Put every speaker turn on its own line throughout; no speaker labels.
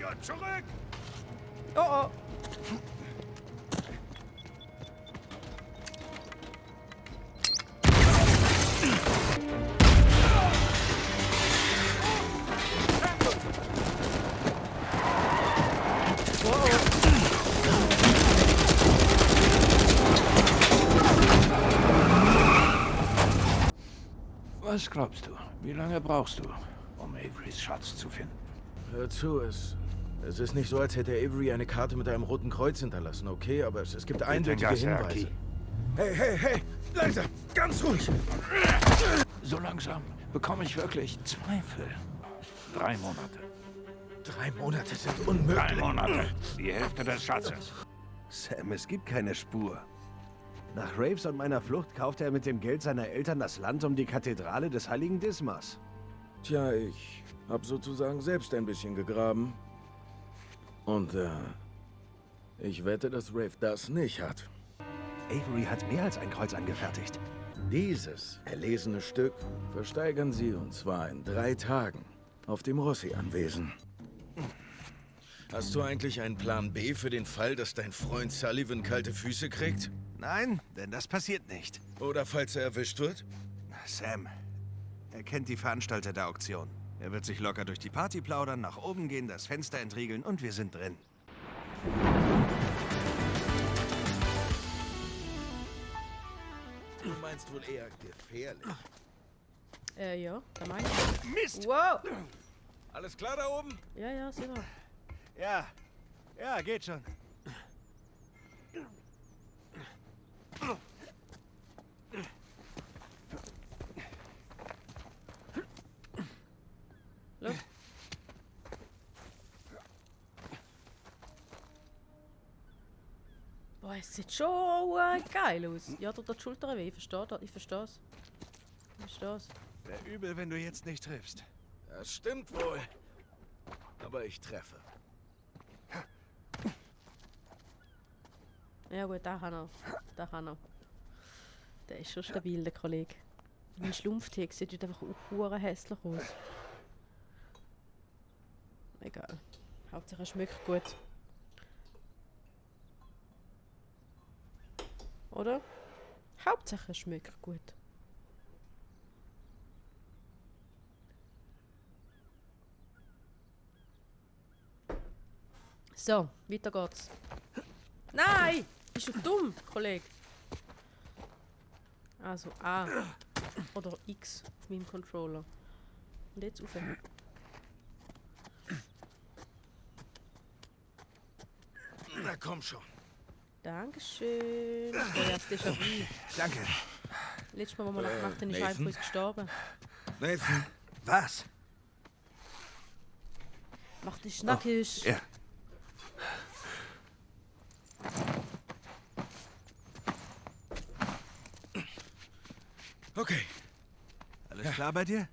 Lager zurück!
Oh oh.
Was glaubst du? Wie lange brauchst du, um Averys Schatz zu finden?
Hör zu, es ist nicht so, als hätte Avery eine Karte mit einem roten Kreuz hinterlassen, okay? Aber es gibt eindeutige Hinweise. Hey, leise, ganz ruhig.
So langsam bekomme ich wirklich Zweifel. 3 Monate.
3 Monate sind unmöglich.
3 Monate. Die Hälfte des Schatzes.
Sam, es gibt keine Spur. Nach Raves und meiner Flucht kaufte er mit dem Geld seiner Eltern das Land um die Kathedrale des heiligen Dismas.
Tja, ich habe sozusagen selbst ein bisschen gegraben. Und ich wette, dass Rave das nicht hat.
Avery hat mehr als ein Kreuz angefertigt.
Dieses erlesene Stück versteigern sie, und zwar in 3 Tagen, auf dem Rossi-Anwesen. Hast du eigentlich einen Plan B für den Fall, dass dein Freund Sullivan kalte Füße kriegt?
Nein, denn das passiert nicht.
Oder falls er erwischt wird?
Sam, er kennt die Veranstalter der Auktion. Er wird sich locker durch die Party plaudern, nach oben gehen, das Fenster entriegeln und wir sind drin.
Du meinst wohl eher gefährlich.
Ja, da meine ich.
Mist!
Wow!
Alles klar da oben?
Ja, sicher.
Ja, geht schon.
Los. Boah, es sieht schon geil aus. Ja, tut die Schulter weh. Ich verstehe das. Ich verstehe es.
Wäre übel, wenn du jetzt nicht triffst.
Das stimmt wohl. Aber ich treffe.
Ja gut, da kann er. Der ist schon stabil, der Kollege. Mein Schlumpftee sieht einfach auch hässlich aus. Egal. Hauptsache er schmeckt gut. Oder? Hauptsache er schmeckt gut. So, weiter geht's. Nein! Bist du dumm, Kollege? Also A oder X auf meinem Controller. Und jetzt auf.
Na komm schon.
Dankeschön. Oh, ja, das Déjà-vu.
Danke.
Letztes Mal, wo wir noch gemacht haben, ist einer von uns gestorben.
Nathan.
Was?
Mach dich schnackig.
Ja.
Okay.
Alles klar bei dir?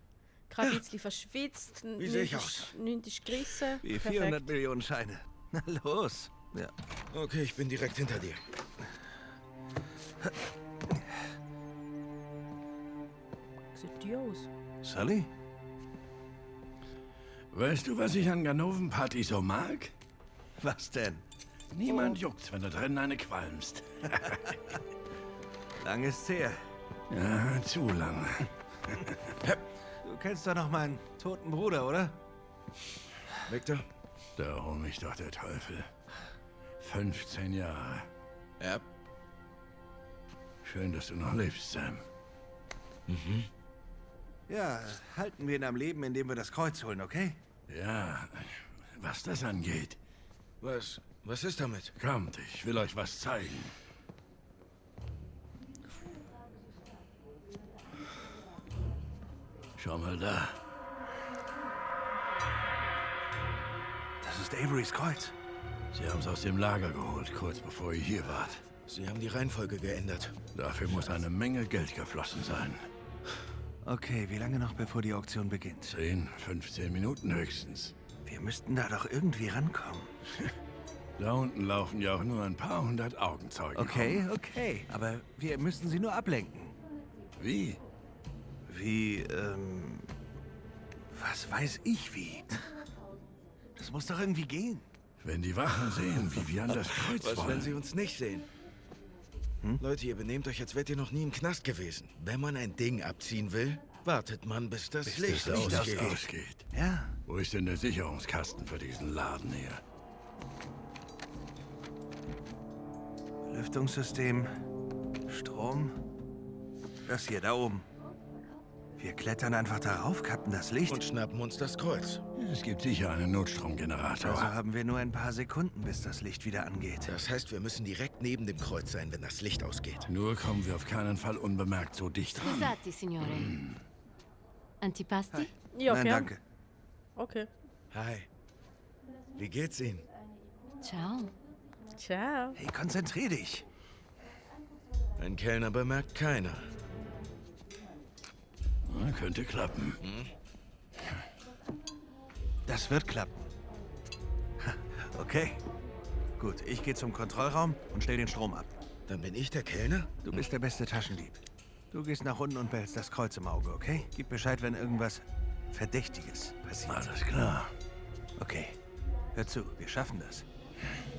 Gerade ein bisschen verschwitzt.
Wie sehe ich aus?
Nichts ist gerissen.
Wie
Perfekt.
400 Millionen Scheine. Na los. Ja.
Okay, ich bin direkt hinter dir.
Sieht die aus?
Sully?
Weißt du, was ich an Ganoven-Party so mag?
Was denn?
Niemand juckt's, wenn du drinnen eine qualmst.
Lang ist's her.
Ja, zu lange.
Du kennst doch noch meinen toten Bruder, oder?
Victor?
Da hol mich doch der Teufel. 15 Jahre.
Ja.
Schön, dass du noch lebst, Sam.
Ja, halten wir ihn am Leben, indem wir das Kreuz holen, okay?
Ja, was das angeht.
Was ist damit?
Kommt, ich will euch was zeigen. Schau mal da.
Das ist Averys Kreuz.
Sie haben es aus dem Lager geholt, kurz bevor ihr hier wart.
Sie haben die Reihenfolge geändert.
Dafür muss eine Menge Geld geflossen sein.
Okay, wie lange noch, bevor die Auktion beginnt?
10, 15 Minuten höchstens.
Wir müssten da doch irgendwie rankommen.
Da unten laufen ja auch nur ein paar hundert Augenzeugen.
Okay. Aber wir müssten sie nur ablenken.
Wie?
Wie, was weiß ich wie? Das muss doch irgendwie gehen.
Wenn die Wachen sehen, wie wir an das Kreuz
Was,
wollen.
wenn sie uns nicht sehen? Leute, ihr benehmt euch, als wärt ihr noch nie im Knast gewesen. Wenn man ein Ding abziehen will, wartet man, bis das Licht
das Licht
ausgeht.
ausgeht.
Ja.
Wo ist denn der Sicherungskasten für diesen Laden hier?
Lüftungssystem, Strom. Das hier da oben. Wir klettern einfach darauf, kappen das Licht.
Und schnappen uns das Kreuz.
Es gibt sicher einen Notstromgenerator.
Also haben wir nur ein paar Sekunden, bis das Licht wieder angeht.
Das heißt, wir müssen direkt neben dem Kreuz sein, wenn das Licht ausgeht.
Nur kommen wir auf keinen Fall unbemerkt so dicht ran.
Scusate, signore. Antipasti?
Ja,
Nein,
gern.
danke.
Okay.
Hi. Wie geht's Ihnen?
Ciao.
Ciao.
Hey, konzentrier dich.
Ein Kellner bemerkt keiner.
Na, könnte klappen.
Das wird klappen. Okay. Gut, ich gehe zum Kontrollraum und stell den Strom ab.
Dann bin ich der Kellner?
Du bist der beste Taschendieb. Du gehst nach unten und behältst das Kreuz im Auge, okay? Gib Bescheid, wenn irgendwas Verdächtiges passiert.
Alles klar.
Okay. Hör zu, wir schaffen das.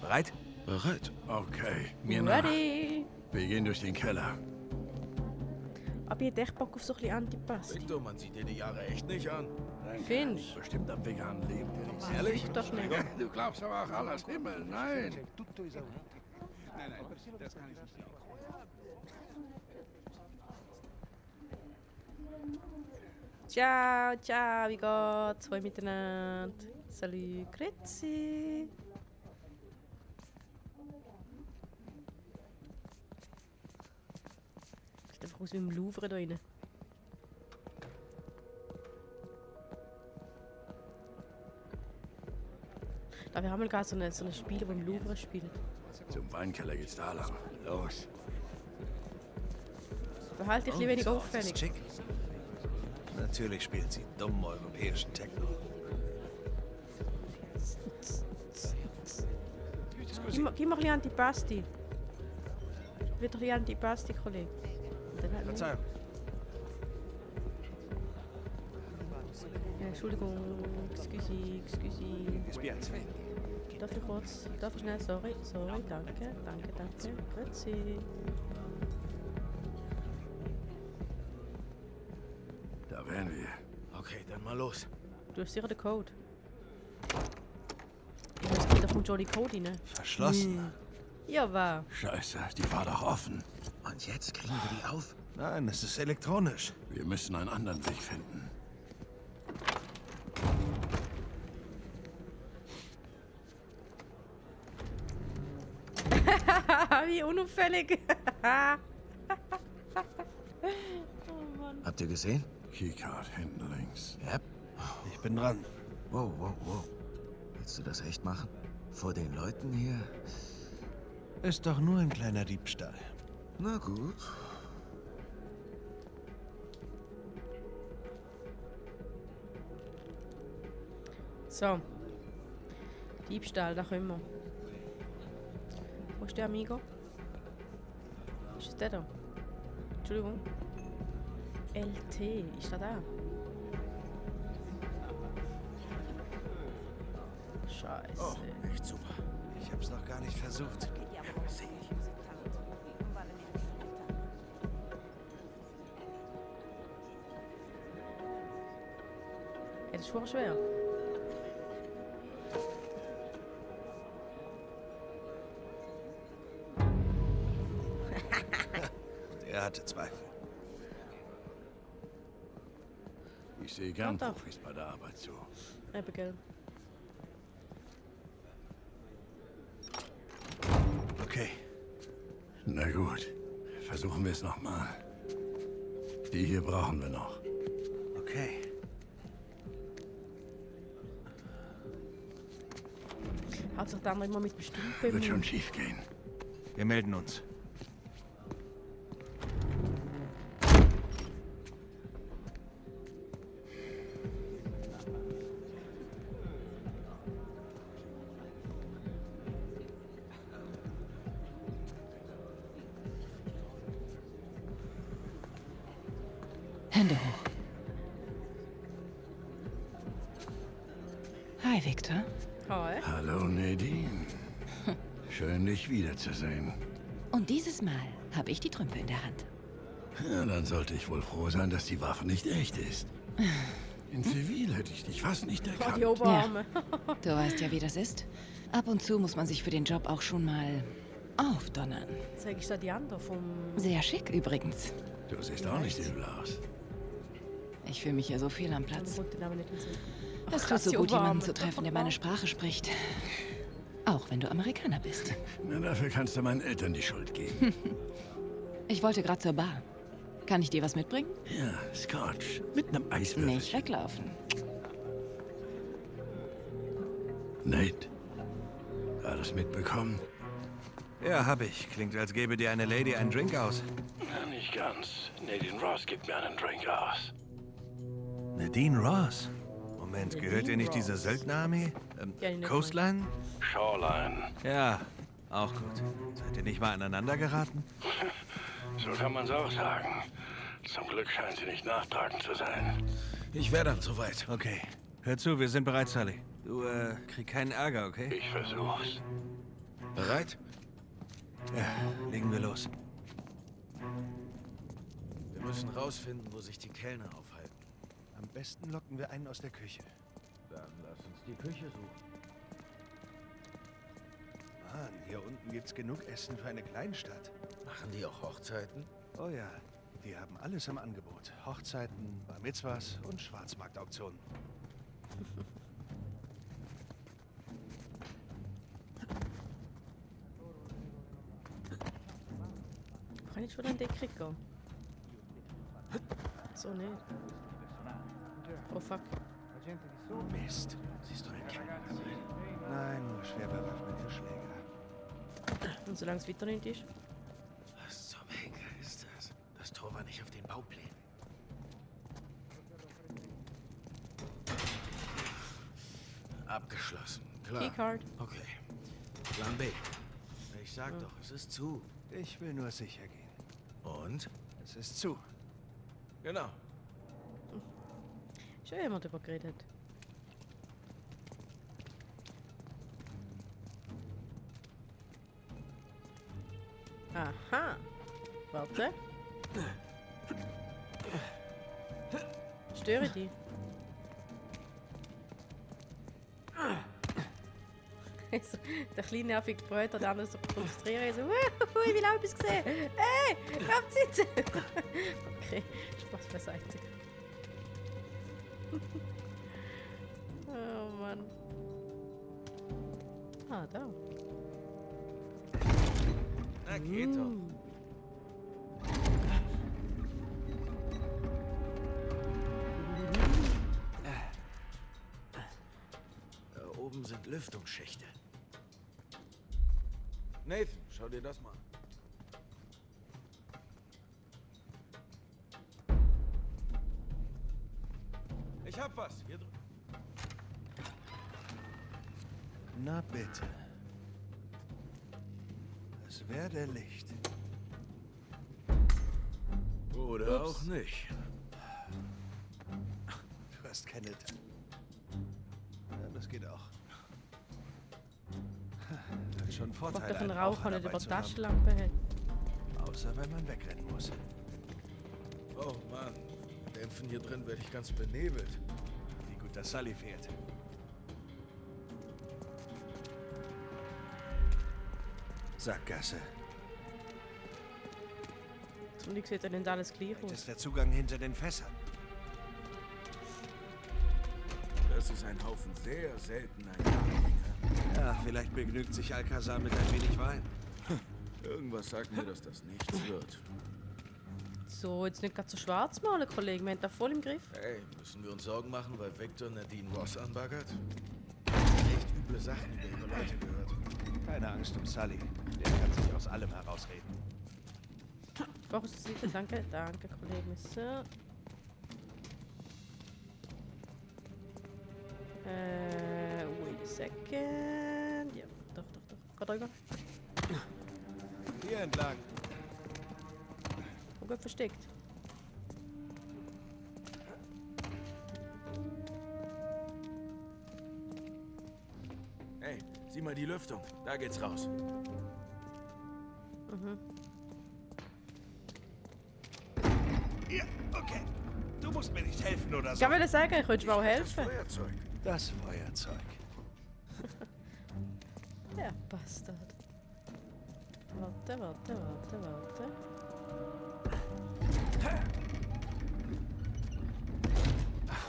Bereit?
Bereit.
Okay, mir nach.
Ready.
Wir gehen durch den Keller.
Aber ich hätte echt Bock auf so ein bisschen Antipasti.
Victor, man sieht dir die Jahre echt nicht an.
Findest du?
Bestimmt am veganen Leben.
Ehrlich? Doch nicht.
Du glaubst aber auch alles Himmel. Nein.
Ciao, ciao, wie geht's? Hoi miteinander. Salut, grüezi. Sieht einfach aus wie im Louvre da rein. Aber wir haben mal gar so ein Spiel, das im Louvre spielt.
Zum Weinkeller geht's da lang. Los.
Verhalte dich lieber wenig
Das
auffällig.
ist schick. Natürlich spielt sie dummen europäischen Techno.
Gib mir ein bisschen Antipasti. Wird doch ein bisschen Antipasti, Kollege. Dann halt nicht.
Verzeihung.
Ja, Entschuldigung, excuse. Darf ich kurz, darf ich schnell, sorry, danke, grüezi.
Da wären wir.
Okay, dann mal los.
Du hast sicher den Code. Ja, das geht doch von Jolly Code rein.
Verschlossen.
Ja, war.
Scheiße, die war doch offen.
Und jetzt kriegen wir die auf?
Nein, es ist elektronisch.
Wir müssen einen anderen Weg finden.
Wie unauffällig.
Habt ihr gesehen?
Keycard hinten links.
Ja.
Ich bin dran.
Wow. Willst du das echt machen? Vor den Leuten hier?
Ist doch nur ein kleiner Diebstahl.
Na gut.
So. Diebstahl, da können wir. Wo ist der Amigo? Ist es der da? Entschuldigung. LT, ist der da? Scheiße.
Oh, echt super.
Ich hab's noch gar nicht versucht.
Ja, das ist voll schwer.
Er hatte Zweifel.
Ich sehe gern
Doch.
Profis bei der Arbeit zu.
Eben, gell.
Okay.
Na gut, versuchen wir es nochmal. Die hier brauchen wir noch.
Okay.
Hat sich dann immer mit bestimmt
Wird schon
bemüht.
schief gehen.
Wir melden uns.
Hände hoch. Hi, Victor.
Hi.
Hallo Nadine. Schön, dich wiederzusehen.
Und dieses Mal habe ich die Trümpfe in der Hand.
Ja, dann sollte ich wohl froh sein, dass die Waffe nicht echt ist. In Zivil hätte ich dich fast nicht
Oh,
erkannt.
die Oberarme.
Du weißt ja, wie das ist. Ab und zu muss man sich für den Job auch schon mal aufdonnern.
Zeig ich da die andere vom...
Sehr schick übrigens.
Du siehst auch nicht übel aus.
Ich fühle mich ja so viel am Platz.
Kommt den Namen nicht in den Sinn.
Es tut
krass,
so
die
gut, jemanden
Oberarme.
zu treffen, der meine Sprache spricht. Auch wenn du Amerikaner bist.
Na, dafür kannst du meinen Eltern die Schuld geben.
Ich wollte gerade zur Bar. Kann ich dir was mitbringen?
Ja, Scotch. Mit einem Eiswürfel.
Nicht weglaufen.
Nate. Alles mitbekommen?
Ja, hab ich. Klingt, als gäbe dir eine Lady einen Drink aus.
Na, nicht ganz. Nadine Ross gibt mir einen Drink aus.
Nadine Ross? Moment, gehört ihr nicht
Ross.
dieser Söldnerarmee?
Ja, die nennt
Coastline?
Shoreline.
Ja, auch gut. Seid ihr nicht mal aneinander geraten?
So kann man's auch sagen. Zum Glück scheint sie nicht nachtragend zu sein.
Ich wäre dann soweit.
Okay. Hör zu, wir sind bereit, Sully. Du, krieg keinen Ärger, okay?
Ich versuch's.
Bereit?
Ja, legen wir los.
Wir müssen rausfinden, wo sich die Kellner aufhalten.
Am besten locken wir einen aus der Küche.
Dann lass uns die Küche suchen.
Mann, hier unten gibt's genug Essen für eine Kleinstadt.
Machen die auch Hochzeiten?
Oh ja, die haben alles im Angebot. Hochzeiten, Bar Mitzvahs und Schwarzmarktauktionen.
Kann ich schon in den Krieg gehen? So, ne. Oh, fuck.
Mist. Siehst du ein Kellner? Nein, nur schwer bewaffnete Schläger.
Und solange es weiter nicht ist.
Was zum Henker ist das? Das Tor war nicht auf den Bauplänen. Abgeschlossen. Klar.
Keycard.
Okay. Plan B. Ich sag doch, es ist zu.
Ich will nur sicher gehen.
Und?
Es ist zu.
Genau.
Schon jemand darüber geredet. Aha. Warte. Störe die. Also, der kleine nervige Brüder, der andere so konzentrieren, so, ich will auch etwas sehen. Hey, bleibt sitzen. Okay, Spaß beiseite. Oh Mann. Ah, da.
Na, geht doch. Da oben sind Lüftungsschächte. Nathan, schau dir das mal an. Ich hab was. Hier drüben.
Na bitte. Es werde Licht.
Oder
Ups.
auch nicht.
Du hast keine... Ja, das geht auch. Hat schon
Macht
Vorteile,
doch einen
einen
Raucher nicht
dabei
über die
zu haben.
Taschenlampe hat.
Außer wenn man wegrennen muss.
Oh Mann, Dämpfen hier drin werde ich ganz benebelt.
Wie gut, dass Sully fehlt. Sackgasse.
Und ich sehe dann nicht alles gleich
Das
aus.
ist der Zugang hinter den Fässern.
Das ist ein Haufen sehr seltener Dinge.
Ja, vielleicht begnügt sich Alcazar mit ein wenig Wein.
Irgendwas sagt mir, dass das nichts wird.
So, jetzt nicht gerade so schwarz malen, Kollegen. Wir haben da voll im Griff.
Hey, müssen wir uns Sorgen machen, weil Victor Nadine Ross anbaggert? Echt üble Sachen über ihre Leute gehört.
Keine Angst um Sully. Der kann sich aus allem herausreden.
Brauchst du das wieder? Danke, danke, Kollegen. So. Wait a second. Ja, doch. Geh drüber.
Hier entlang.
Oh Gott, versteckt.
Hey, sieh mal die Lüftung. Da geht's raus.
Ja, okay. Du musst mir nicht helfen oder
Ich
so.
wollte sagen, ich könnte mir auch
Das
helfen.
Feuerzeug.
Das Feuerzeug.
Der Bastard. Warte.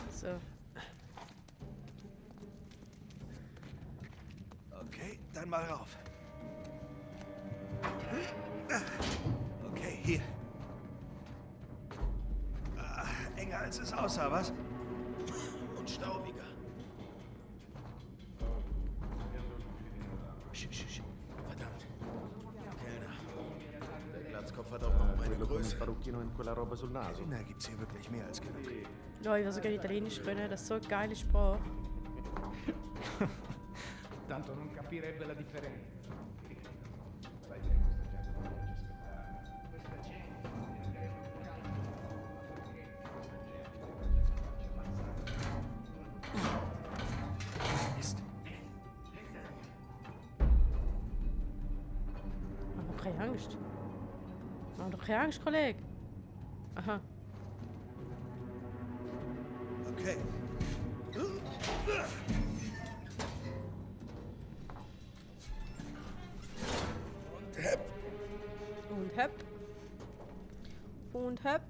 So.
Okay, dann mal rauf. Okay, hier. Enger als es aussah, was?
Und staubiger. Verdammt. Kellner. Der Glatzkopf hat auch noch meine Größe.
Na, gibt's hier wirklich mehr als genug.
Ja, ich will sogar Italienisch können, das ist so eine geile Sprache.
Tanto non capirebbe la differenza.
Mist.
Mach doch keine Angst. Mach doch keine Angst, Kollege. Aha.
Okay.
Und hopp. Und hopp.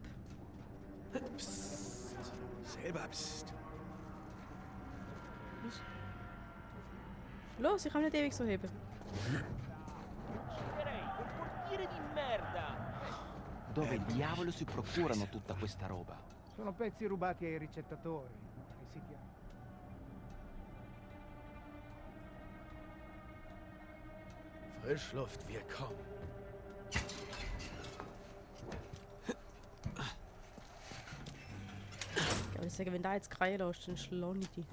Selber psst.
Los, ich kann nicht ewig so heben.
Dove diavolo si procurano tutta questa roba?
Sono pezzi rubati ai ricettatori, ai siti.
Frischluft, wir kommen.
Ich würde sagen, wenn da jetzt Kreie lässt, dann schlage ich die.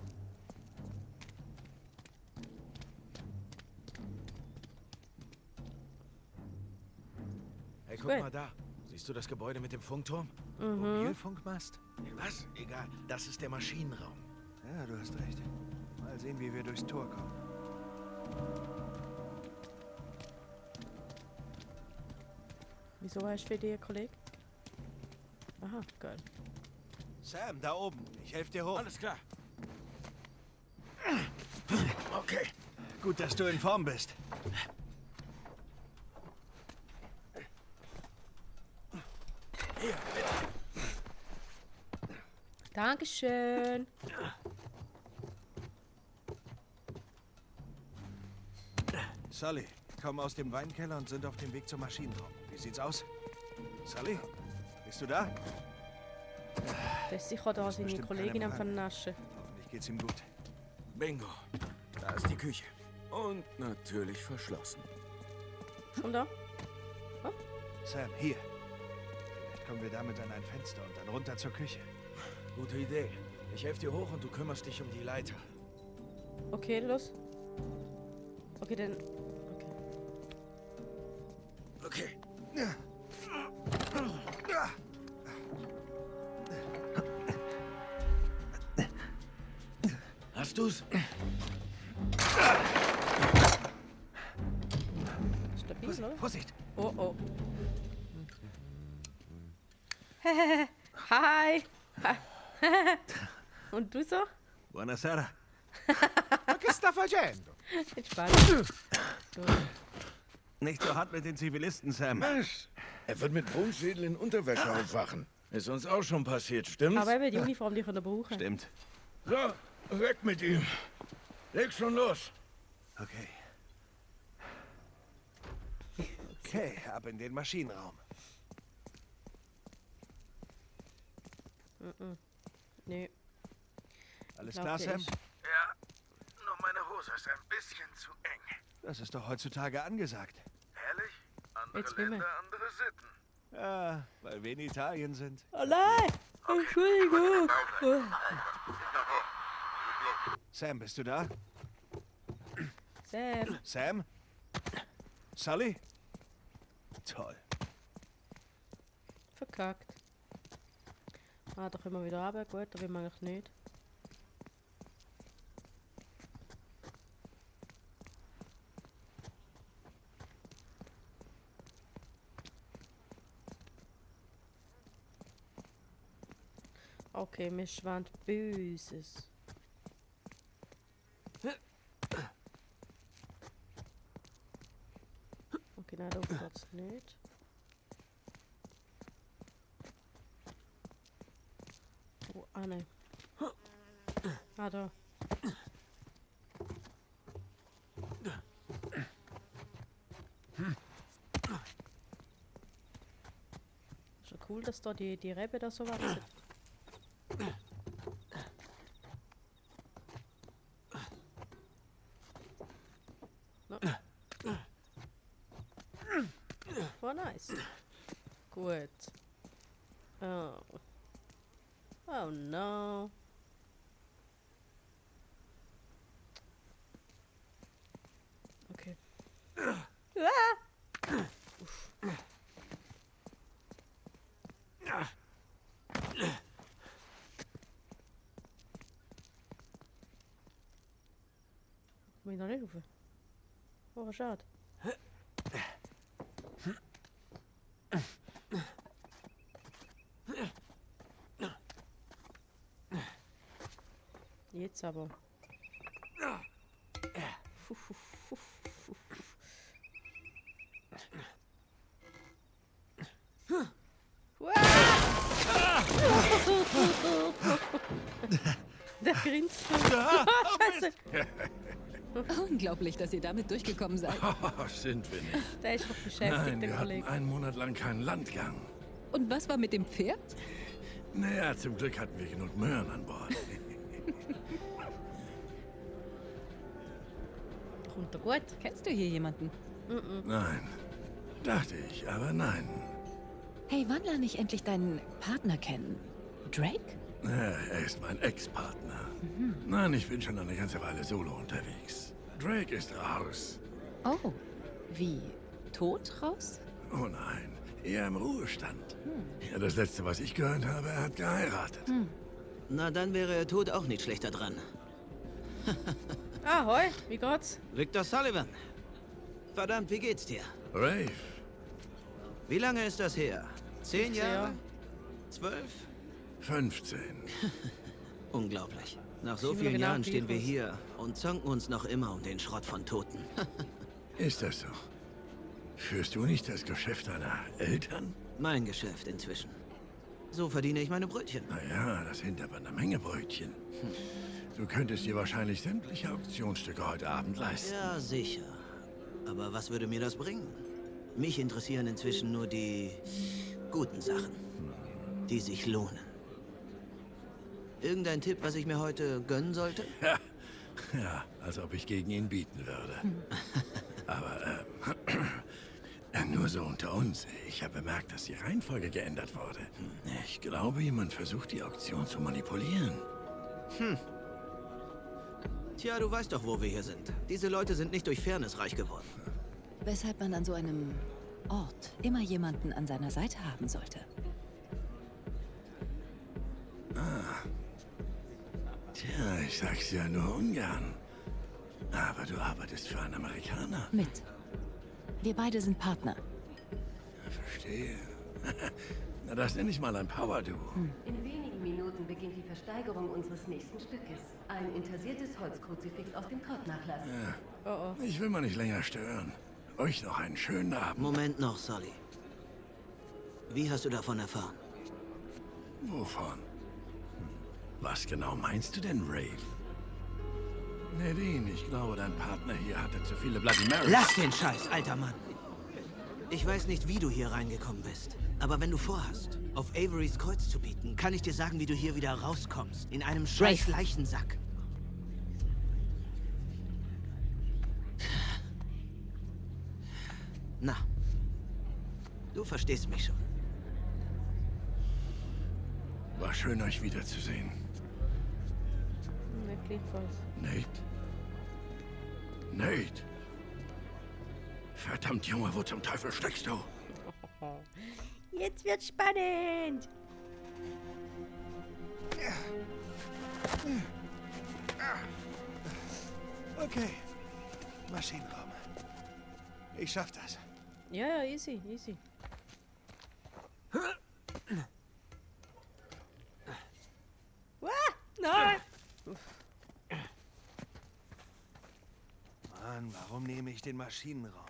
Hey, guck mal da. Siehst du das Gebäude mit dem Funkturm?
Mobilfunkmast?
Was? Egal. Das ist der Maschinenraum.
Ja, du hast recht. Mal sehen, wie wir durchs Tor kommen.
Wieso hast du für die, Kollege? Aha, geil.
Sam, da oben. Ich helfe dir hoch.
Alles klar. Okay.
Gut, dass du in Form bist.
Hier, bitte.
Dankeschön.
Sully, wir kommen aus dem Weinkeller und sind auf dem Weg zum Maschinenraum. Wie sieht's aus? Sully, bist du da?
Der ist sicher da, seine
bestimmt
Kollegin am
keine Brand.
Vernaschen.
Hoffentlich geht's ihm gut.
Bingo. Da ist die Küche. Und natürlich verschlossen.
Und da?
Sam, hier. Vielleicht kommen wir damit an ein Fenster und dann runter zur Küche.
Gute Idee. Ich helfe dir hoch und du kümmerst dich um die Leiter.
Okay, los. Okay, dann. Okay.
Okay. Hast du's?
Stabil, oder?
Vorsicht!
Oh, oh. Hi. Und du so?
Buonasera.
Ma che sta facendo?
Entspannt.
Nicht so hart mit den Zivilisten, Sam.
Was? Er wird mit Brunnenschädel in Unterwäsche aufwachen. Ist uns auch schon passiert, stimmt's?
Aber eben die Uniform, die können brauchen.
Stimmt.
So, weg mit ihm. Leg schon los.
Okay. Okay, ab in den Maschinenraum.
Nee.
Alles
Glaub
klar,
dir
Sam?
ich.
Ja, nur meine Hose ist ein bisschen zu eng.
Das ist doch heutzutage angesagt.
Ehrlich? Andere
Jetzt will
Länder, andere Sitten.
Ja, weil wir in Italien sind.
Oh nein! Entschuldigung!
Sam, bist du da?
Sam.
Sam? Sully? Toll.
Verkackt. Ah, da können wir wieder runter. Gut, da will man eigentlich nicht. Okay, mir schwant Böses. Okay, nein, da geht's nicht. Oh, ah, nein. Ah, da. Schon cool, dass da die Rebe da so wachsen. No. Oh, nice. Gut. Oh. Oh no. Okay. Ah! Uff. Komm ich noch nicht rauf? Oh, schade. Jetzt aber. Der grinst schon. Scheiße.
Unglaublich, dass ihr damit durchgekommen seid.
Sind wir nicht.
Der ist noch beschäftigt,
Nein,
der
wir hatten
Kollege.
einen Monat lang keinen Landgang.
Und was war mit dem Pferd?
Naja, zum Glück hatten wir genug Möhren an Bord.
Kommt er gut?
Kennst du hier jemanden?
Nein. Dachte ich, aber nein.
Hey, wann lerne ich endlich deinen Partner kennen? Drake?
Ja, er ist mein Ex-Partner. Nein, ich bin schon eine ganze Weile solo unterwegs. Drake ist raus.
Oh, wie? Tot raus?
Oh nein, eher im Ruhestand. Ja, das Letzte, was ich gehört habe, er hat geheiratet.
Na, dann wäre er tot auch nicht schlechter dran.
Ahoi, wie geht's?
Victor Sullivan. Verdammt, wie geht's dir?
Rafe,
Wie lange ist das her? 10
15
Jahre?
Jahre.
12?
15.
Unglaublich. Nach so
Schieben wir
vielen
genau
Jahren
die
stehen wir
Infos.
hier und zanken uns noch immer um den Schrott von Toten.
Ist das so? Führst du nicht das Geschäft deiner Eltern?
Mein Geschäft inzwischen. So verdiene ich meine Brötchen.
Naja, das sind aber eine Menge Brötchen. Du könntest dir wahrscheinlich sämtliche Auktionsstücke heute Abend leisten.
Ja, sicher. Aber was würde mir das bringen? Mich interessieren inzwischen nur die guten Sachen, die sich lohnen. Irgendein Tipp, was ich mir heute gönnen sollte?
Ja, als ob ich gegen ihn bieten würde. Aber, nur so unter uns. Ich habe bemerkt, dass die Reihenfolge geändert wurde. Ich glaube, jemand versucht, die Auktion zu manipulieren.
Tja, du weißt doch, wo wir hier sind. Diese Leute sind nicht durch Fairness reich geworden.
Weshalb man an so einem Ort immer jemanden an seiner Seite haben sollte.
Tja, ich sag's ja nur ungern. Aber du arbeitest für einen Amerikaner.
Mit. Wir beide sind Partner.
Verstehe. Na, das nenne ich mal ein Power-Duo.
In wenigen Minuten beginnt die Versteigerung unseres nächsten Stückes. Ein intarsiertes Holzkruzifix aus dem Krautnachlass.
Oh oh.
Ich will mal nicht länger stören. Euch noch einen schönen Abend.
Moment noch, Sully. Wie hast du davon erfahren?
Wovon? Was genau meinst du denn, Rafe? Nadine, ich glaube, dein Partner hier hatte zu viele Bloody Marys.
Lass den Scheiß, alter Mann! Ich weiß nicht, wie du hier reingekommen bist. Aber wenn du vorhast, auf Averys Kreuz zu bieten, kann ich dir sagen, wie du hier wieder rauskommst. In einem scheiß
Rafe.
Leichensack. Na, du verstehst mich schon.
War schön, euch wiederzusehen.
Ne, gleichfalls.
Nate? Nate? Verdammt, Junge, wo zum Teufel steckst du?
Jetzt wird's spannend.
Okay. Maschinenraum. Ich schaff das.
Ja, ja, easy, easy.
Mann, warum nehme ich den Maschinenraum?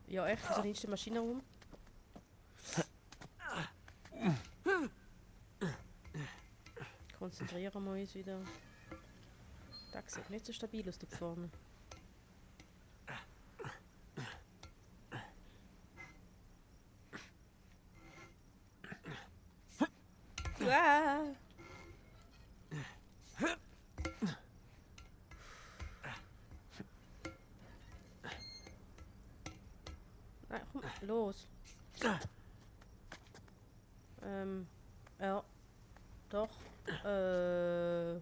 Ja, echt? Wieso nimmst du den Maschinenraum? Konzentrieren wir uns wieder. Das sieht nicht so stabil aus da vorne. Ah. Nein, komm, los. Ja. Doch. Ja.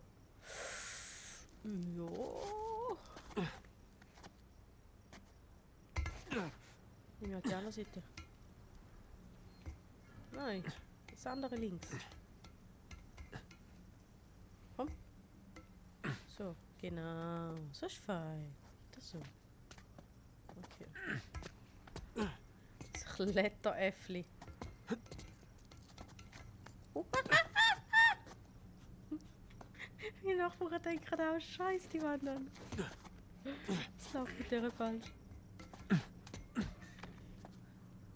Nimm ja die andere Seite. Nein, das andere links. Komm. So, genau. So ist fein. Das so. Okay. Das Kletteräffli. Die Nachbarn denken auch, scheiß die Wandern. Das läuft mit der falsch.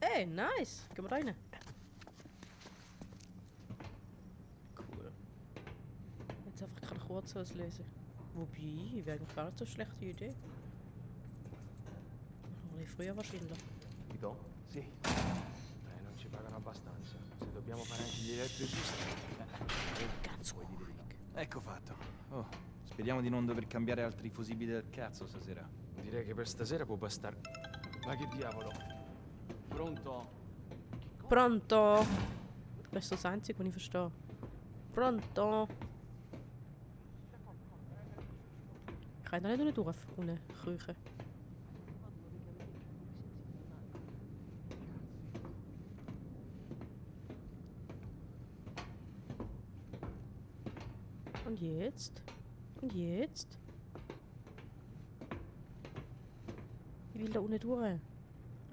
Ey, nice. Gehen wir rein. Cool. Jetzt einfach gerade kurz auslösen. Wobei, wäre eigentlich gar nicht so eine schlechte Idee. Noch ein bisschen früher wahrscheinlich.
Guido? Sì. Non ci pagano abbastanza. Se dobbiamo fare anche gli elettricisti.
Ganz ruhig.
Ecco fatto. Oh, speriamo di non dover cambiare altri fusibili del cazzo stasera.
Direi che per stasera può bastare. Ma che diavolo? Pronto?
Pronto? Das ist das Einzige, was ich verstehe. Pronto? Ich kann da nicht durch ohne Küche. Und jetzt? Und jetzt? Ich will da unten durch.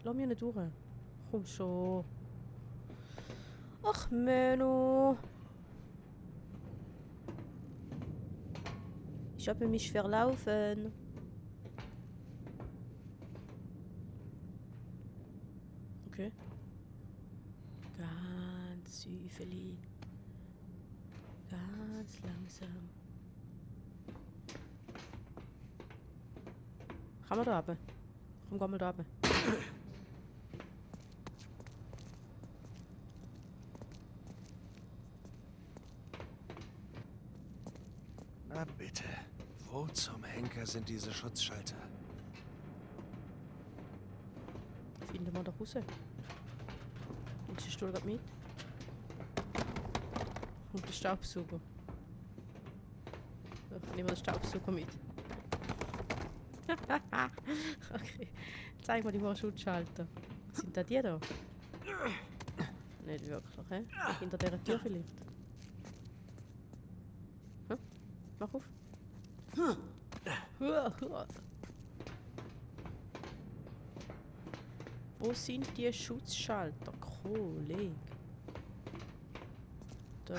Lass mich nicht durch. Komm schon. Ach, Menno. Ich habe mich verlaufen. Okay. Ganz süffeli. Ganz langsam. Kann man da runter? Komm, geh mal da runter.
Na bitte. Wo zum Henker sind diese Schutzschalter?
Finden wir da raus. Willst du den Stuhl grad mit? Und den Staubsauger. So, nehmen wir den Staubsauger mit. Okay. Zeig mal die hohen Schutzschalter. Sind da die da? Nicht wirklich, hä? Hinter dieser Tür vielleicht. Hm? Mach auf. Wo sind die Schutzschalter, Kollege? Da.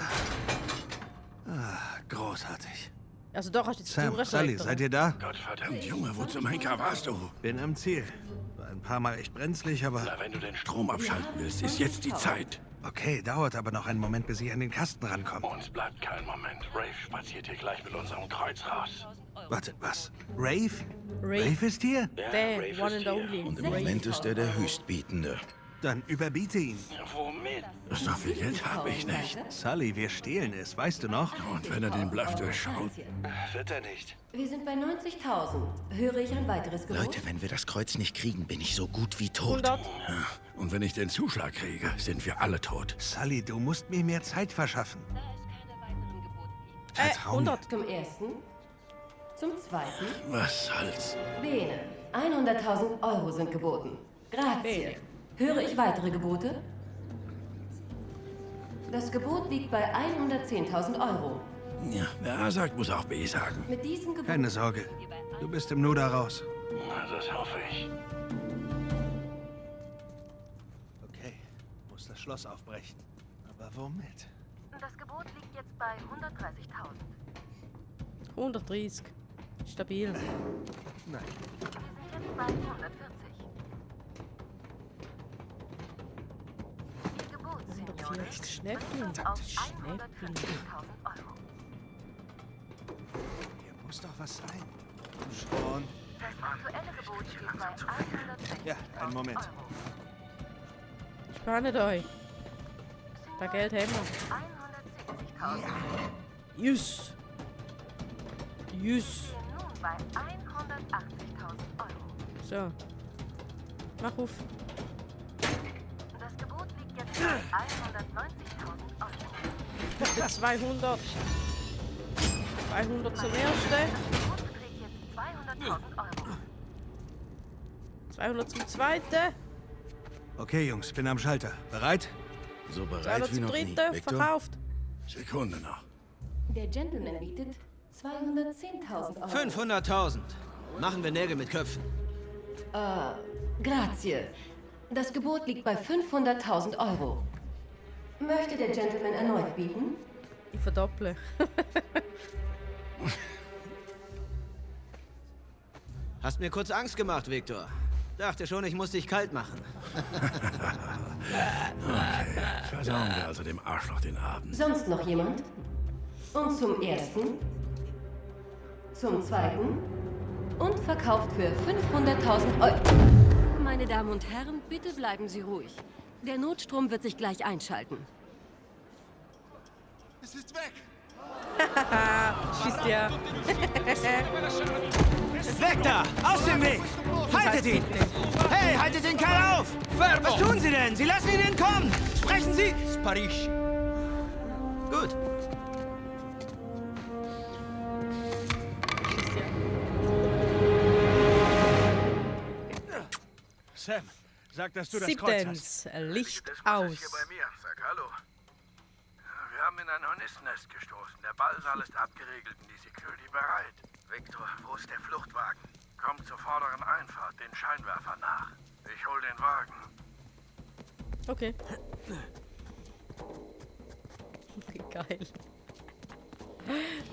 Ah, großartig.
Also doch, hast du jetzt
Sam, Sully, seid ihr da?
Gottverdammt, Junge, wo zum Henker warst du?
Bin am Ziel. War ein paar Mal echt brenzlig, aber...
Na, wenn du den Strom abschalten willst, ist jetzt die Zeit.
Okay, dauert aber noch einen Moment, bis ich an den Kasten rankomme.
Uns bleibt kein Moment. Rave spaziert hier gleich mit unserem Kreuz raus.
Warte, was? Rave?
Rave?
Rave ist hier?
Der, one and only.
Und im Moment ist er der Höchstbietende.
Dann überbiete ihn.
Womit? So viel Geld habe ich nicht.
Sully, wir stehlen es, weißt du noch?
Und wenn er den Bluff durchschaut?
Wird er nicht.
Wir sind bei 90.000. Höre ich ein weiteres Gebot?
Leute, wenn wir das Kreuz nicht kriegen, bin ich so gut wie tot.
100.
Ja, und wenn ich den Zuschlag kriege, sind wir alle tot.
Sully, du musst mir mehr Zeit verschaffen. Vertrau mir.
100.
Zum ersten. Zum zweiten.
Was soll's?
Bene. 100.000 Euro sind geboten. Grazie.
Bene.
Höre ich weitere Gebote? Das Gebot liegt bei 110.000 Euro.
Ja, wer A sagt, muss auch B sagen.
Mit diesem Gebot...
Keine Sorge. Du bist im Nu da raus.
Na, das hoffe ich.
Okay, muss das Schloss aufbrechen. Aber womit?
Das Gebot liegt jetzt bei 130.000.
130. Stabil.
Nein.
140
Schnäppchen. Schnäppchen.
Hier muss doch was sein. Schon.
Das aktuelle Gebot steht bei 160.000
Ja, einen Moment.
Euro.
Spannet euch. Da Geld haben wir.
170.000.
Jüss. Jüss.
Stehen nun bei 180.000 Euro.
So. Mach auf.
Das Gebot liegt jetzt bei 190.000 Euro.
200. 200 zum ersten.
Das Gebot beträgt jetzt 200.000 Euro.
200 zum zweiten.
Okay, Jungs, bin am Schalter. Bereit?
So
200
bereit wie
zum
noch nie.
dritten.
Victor?
Verkauft.
Sekunde noch.
Der Gentleman bietet 210.000 Euro.
500.000. Machen wir Nägel mit Köpfen.
Grazie. Das Gebot liegt bei 500.000 Euro. Möchte der Gentleman erneut bieten?
Ich verdopple.
Hast mir kurz Angst gemacht, Victor. Dachte schon, ich muss dich kalt machen.
Okay, versauen wir also dem Arschloch den Abend.
Sonst noch jemand? Und zum ersten? Zum zweiten? Und verkauft für 500.000 Euro. Meine Damen und Herren, bitte bleiben Sie ruhig. Der Notstrom wird sich gleich einschalten.
Es ist weg!
Schießt ja.
Weg da! Aus dem Weg! Haltet ihn! Hey, haltet den Kerl auf! Was tun Sie denn? Sie lassen ihn entkommen! Sprechen Sie! Sparisci. Gut.
Schießt ja.
Sam, sag, dass du das Kreuz hast.
Siebtens. Licht aus.
Hier bei mir. Sag Hallo. Wir haben in ein Hornissennest gestoßen. Der Ballsaal ist abgeriegelt und die Security bereit. Victor, wo ist der Fluchtwagen? Komm zur vorderen Einfahrt, den Scheinwerfer nach. Ich hol den Wagen.
Okay. Geil.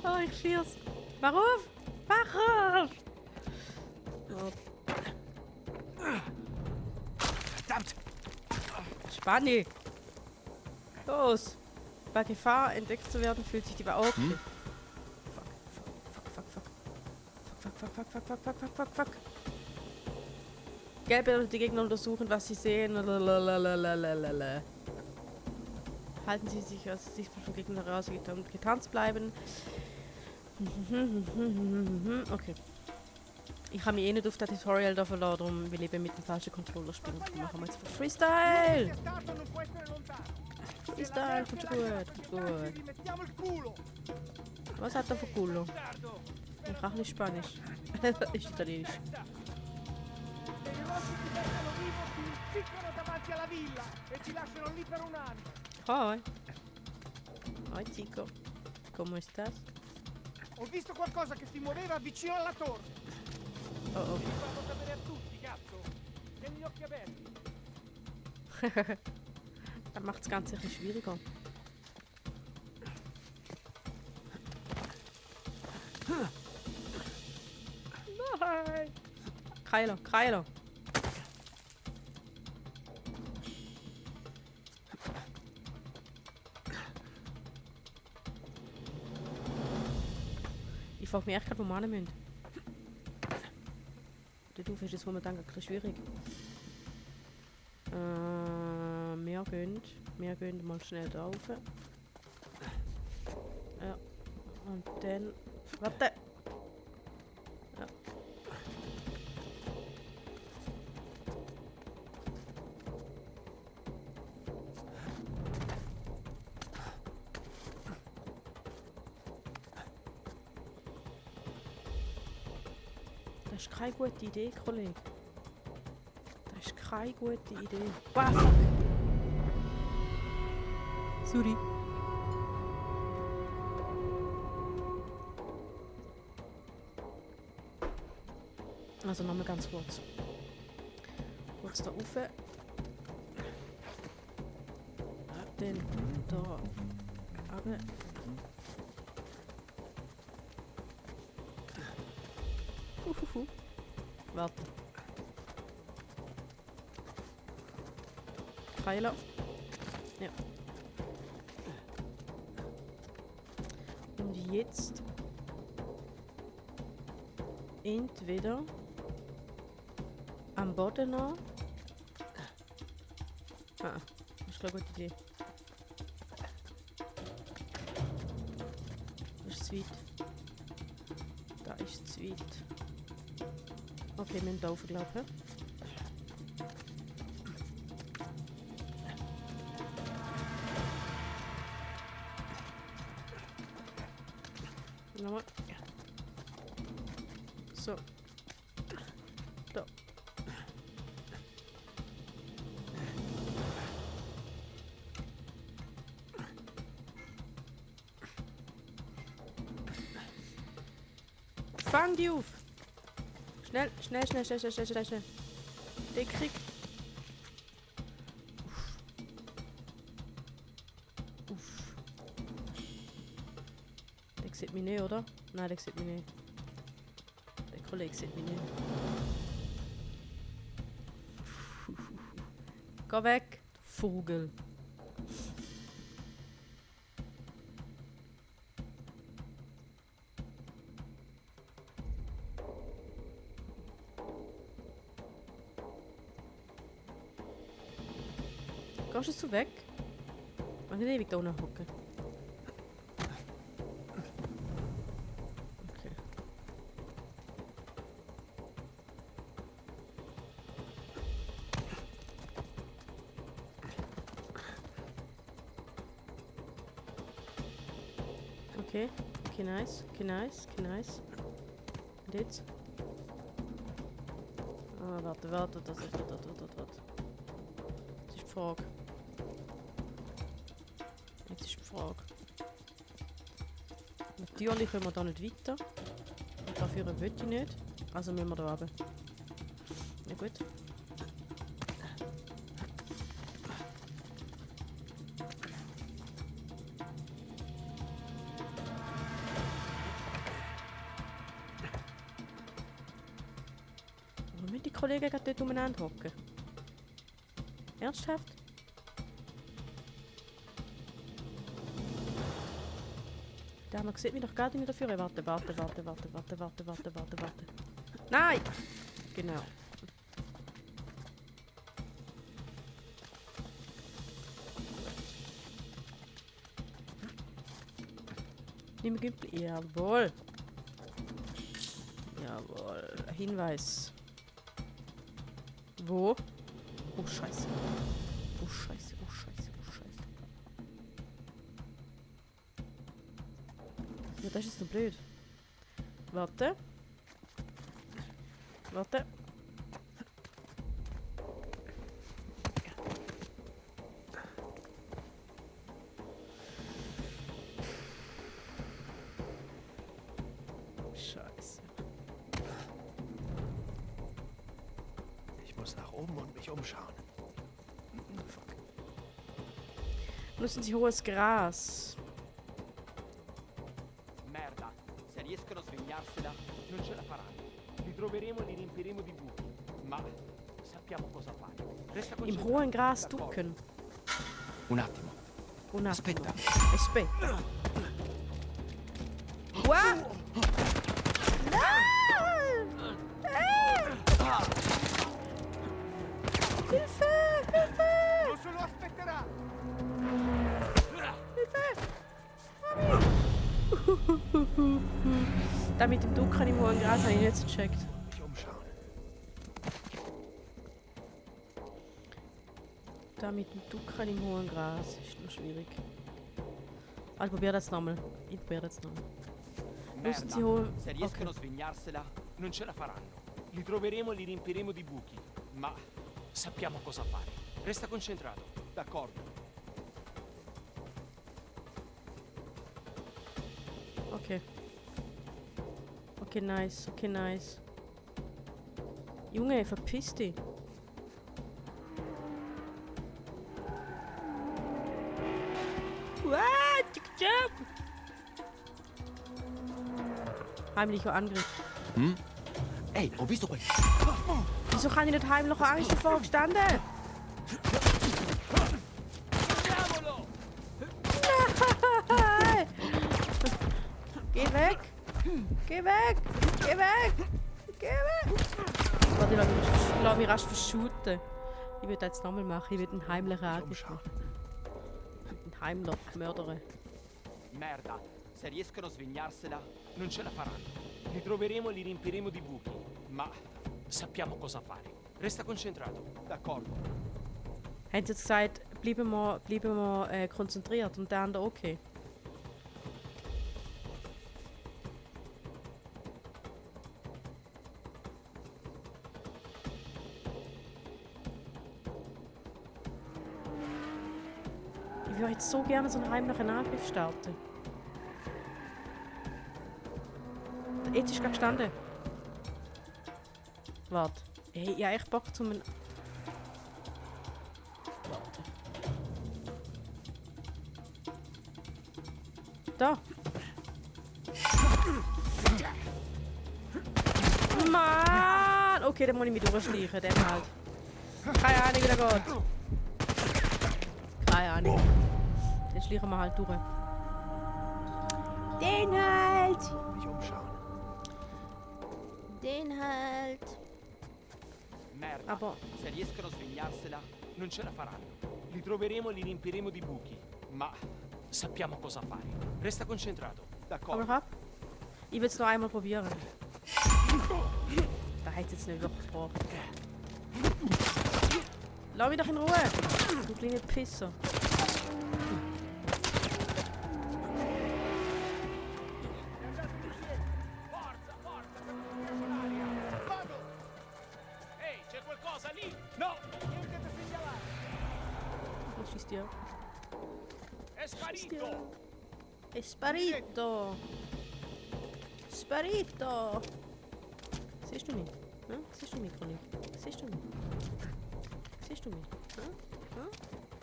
Oh, ich schier's. Mach auf! Mach auf! Oh.
Verdammt!
Spanni! Los! Bei Gefahr entdeckt zu werden, fühlt sich die Fuck. Fuck. Gelbe die Gegner untersuchen, was sie sehen. Lalalala. Halten Sie sich aus Sicht von Gegner raus und getanzt bleiben. Okay. Ich habe mich eh nicht auf das Tutorial da verloren, darum will ich eben mit dem falschen Controller spielen. Dann machen wir jetzt Freestyle! Freestyle, kommt schon gut. Was hat er für Culo? Ich kann nicht Spanisch. Ist Italienisch. Hi. Hi Chico. ¿Cómo estás?
Ho visto qualcosa che si muoveva vicino alla torre.
Oh oh.
Devi farlo sapere a tutti, cazzo. Tieni gli occhi aperti.
Das macht das Ganze ein bisschen schwieriger. Nein! Keiler. Ich frage mich echt gerade, wo wir hin müssen. Der Doof ist jetzt momentan ein bisschen schwierig. Wir gehen mal schnell drauf. Ja. Und dann... Warte! Ja. Das ist keine gute Idee, Kollege. Das ist keine gute Idee. Wow, fuck! Sorry. Also nochmal ganz kurz. Kurz da rauf. Dann da runter. Warte. Pfeiler. Ja. Und jetzt entweder am Boden noch. Ah, das ist eine gute Idee. Das ist zu weit. Da ist zu weit. Okay, wir müssen da aufgelaufen. Nochmal. So. Da. Fang die auf! Schnell, schnell, schnell, schnell, schnell, schnell, schnell, schnell. Den Krieg. Uff. Der sieht mich nicht, oder? Nein, der sieht mich nicht. Der Kollege sieht mich nicht. Geh weg, du Vogel. Gehst du weg? Man kann ewig da unten hocken. Okay. Okay. Okay, nice. Okay, nice. Okay, nice. Und jetzt? Ah, warte. Das ist die Frage. Jetzt ist die Frage. Natürlich können wir da nicht weiter. Und dafür will ich nicht. Also müssen wir da runter. Ja gut. Warum müssen die Kollegen gerade dort umeinander hocken? Ernsthaft? Da man sieht mich doch gar nicht dafür. Warte. Nein! Genau. Nimm Gümpel. Jawohl. Jawohl. Hinweis. Wo? Oh Scheiße. Oh Scheiße. Ja, das ist so blöd. Warte. Scheiße.
Ich muss nach oben und mich umschauen.
Fuck. Nutzen Sie hohes Gras.
Merda, se riescono a svegliarsela, non ce la faranno. Li troveremo e li riempiremo di buchi. Ma sappiamo cosa fare. Resta
Im
concentrato.
hohen Gras
D'accordo.
ducken.
Un attimo.
Aspetta. Aspetta. What? Nein! Hilfe!
Non se lo aspetterà!
Da mit dem Ducken im hohen Gras habe ich nicht gecheckt.
Mich umschauen.
Da mit dem Ducken im hohen Gras ist noch schwierig. Ich probiere das nochmal. Nutzen Sie hohe...
Se riescono
Okay.
a svegliarsela, non ce la faranno. Li troveremo e li riempiremo di buchi. Ma sappiamo cosa fare. Resta concentrato. D'accordo.
Okay. Okay, nice. Junge, verpiss dich. Heimlicher Angriff.
Ehi, ho visto quel...
Wieso kann ich nicht heimlich Angst davor gestanden? Nein! Geh weg! Geh weg! Geh weg! Geh weg! Warte, ich lass mich rasch verschuten. Ich will das jetzt nochmal machen. Ich will einen heimlichen Angriff machen. Einen heimlichen Mörder.
Merda, se riescono a svegliarsela, non ce la faranno. Li troveremo e li riempiremo di buchi. Ma sappiamo cosa fare. Resta concentrato. D'accordo.
Haben sie jetzt gesagt, bleiben wir konzentriert und der andere okay? Ich würde jetzt so gerne so einen heimlichen Angriff starten. Jetzt ist gerade gestanden. Warte. Hey, ich habe echt Bock zum... Warte. Da. Mann! Okay, dann muss ich mich durchschleichen, dann halt. Keine Ahnung, wie der geht. Keine Ahnung. Dann schleichen wir halt durch. Den halt!
Mich umschauen.
Den halt!
Merda,
Aber...
se riescono a svegliarsela, non ce la faranno. Li troveremo e li riempiremo di buchi. Ma sappiamo cosa fare. Resta concentrato. D'accordo.
Aber ich will es noch einmal probieren. Da hat es jetzt nicht wirklich gebraucht. Lass mich doch in Ruhe! Du kleine Pisser.
Ehi, c'è qualcosa lì? No! Niente da segnalare!
Was schießt ihr?
È sparito!
È sparito! Sparito! Siehst du mich? Hm? Siehst du mich, Kollege? Siehst du mich? Siehst du mich? Hm?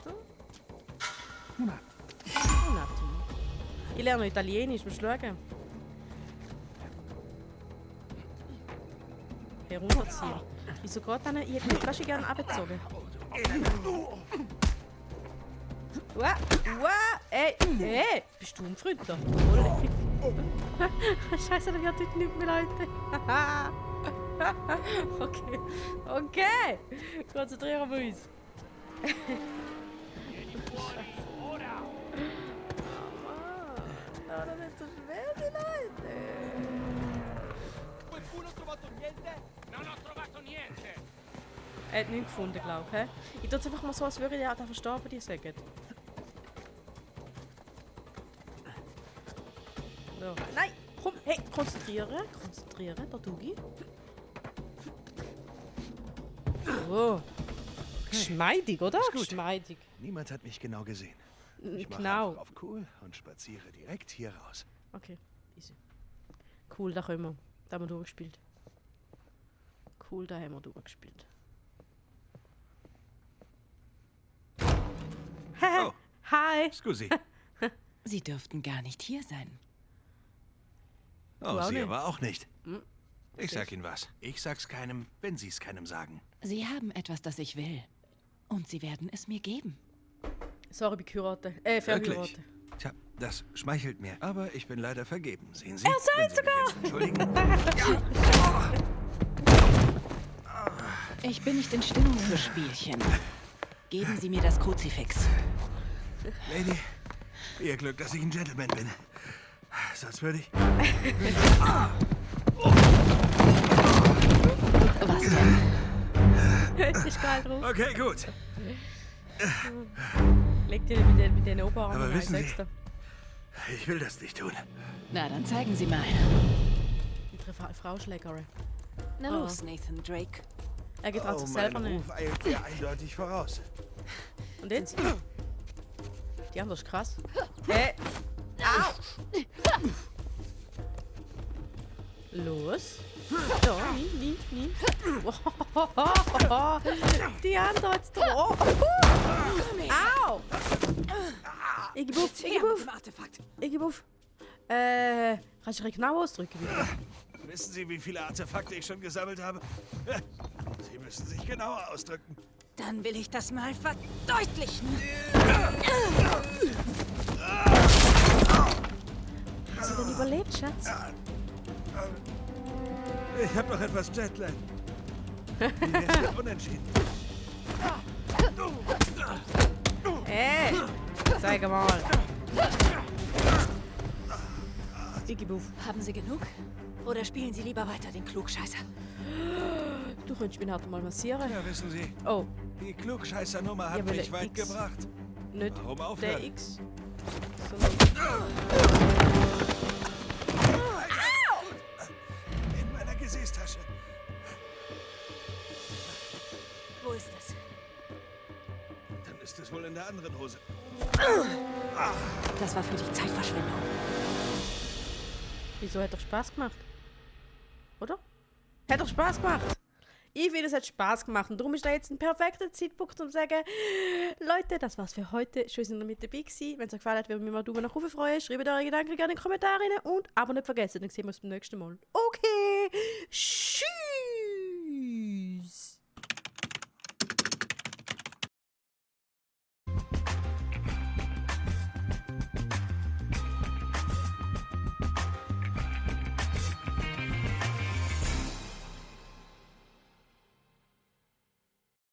Hm? Hm? Un attimo. Ich lerne Italienisch, musst du schauen. Herunterziehen. Wieso geht dann? Ich hätte die Flasche gerne abgezogen. Wow, wow, ey, ey, bist du ein Freundler? Scheiße, da wird heute nicht mehr, Leute. Okay, okay, konzentrieren wir uns. Mama, das ist so schwer, die Leute.
Qualcuno ha trovato niente? Non ho trovato niente!
Er hat nichts gefunden, glaube ich. Ich tue es einfach mal so, als würde ich verstehen, was die sagen. So. Nein! Komm, hey, konzentrieren! Konzentrieren, der Dugi. Oh. Geschmeidig, oder?
Ist gut.
Geschmeidig.
Niemand hat mich genau gesehen. Ich mache
Genau.
einfach auf cool und spaziere direkt hier raus.
Okay, easy. Cool, da können wir. Da haben wir durchgespielt. Cool, da haben wir durchgespielt.
Oh.
Hi!
Scusi.
Sie dürften gar nicht hier sein.
Oh,
auch
Sie
nicht.
aber auch nicht.
Hm.
Ich sag Ihnen was. Ich sag's keinem, wenn Sie es keinem sagen.
Sie haben etwas, das ich will. Und Sie werden es mir geben.
Sorry, ich bin geheiratet.
Wirklich?
Verheiratet.
Tja, das schmeichelt mir. Aber ich bin leider vergeben. Sehen Sie?
Er seid
Wenn Sie mich
sogar!
jetzt entschuldigen.
Ich bin nicht in Stimmung für Spielchen. Geben Sie mir das Kruzifix.
Lady, Ihr Glück, dass ich ein Gentleman bin. Sonst würde ich...
Was denn?
Ist geil drauf.
Okay, gut.
Leg dir mit den Oberarmen
Aber
rein,
wissen Sie-
sagst du.
Ich will das nicht tun.
Na, dann zeigen Sie mal.
Unsere Frau schlägere.
Na
Oh.
los, Nathan Drake.
Er geht
Oh,
sich selber
mein
nicht.
Ruf eilt mir eindeutig voraus.
Und jetzt? Die andere ist krass. Au! Los. Ja, nie. Die andere hat's drauf. Au! Ich gebe auf. Ich gebe auf. Kannst du dich genau ausdrücken, bitte?
Wissen Sie, wie viele Artefakte ich schon gesammelt habe? Sie müssen sich genauer ausdrücken.
Dann will ich das mal verdeutlichen.
Hast du denn überlebt, Schatz?
Ich habe noch etwas Jetlag. Wie wär's mit unentschieden?
Ey, zeig mal. Iggy-Buff.
Haben Sie genug? Oder spielen Sie lieber weiter den Klugscheißer?
Du könntest mich halt mal massieren.
Ja, wissen Sie,
Oh,
die Klugscheißer-Nummer hat
Ja, weil
mich
der
weit
X-
gebracht.
nicht
Warum
der
aufhören?
X. Sondern
In meiner Gesäßtasche.
Wo ist es?
Dann ist es wohl in der anderen Hose.
Das war für dich Zeitverschwendung.
wieso hat doch Spaß gemacht? Oder? Hat doch Spaß gemacht. Ich finde, es hat Spaß gemacht. Und darum ist da jetzt ein perfekter Zeitpunkt, um zu sagen, Leute, das war's für heute. Schön, dass ihr noch mit dabei gewesen. Wenn es euch gefallen hat, würde mich mal einen Daumen nach oben freuen. Schreibt eure Gedanken gerne in die Kommentare rein. Und aber nicht vergessen, dann sehen wir uns beim nächsten Mal. Okay. Tschüss.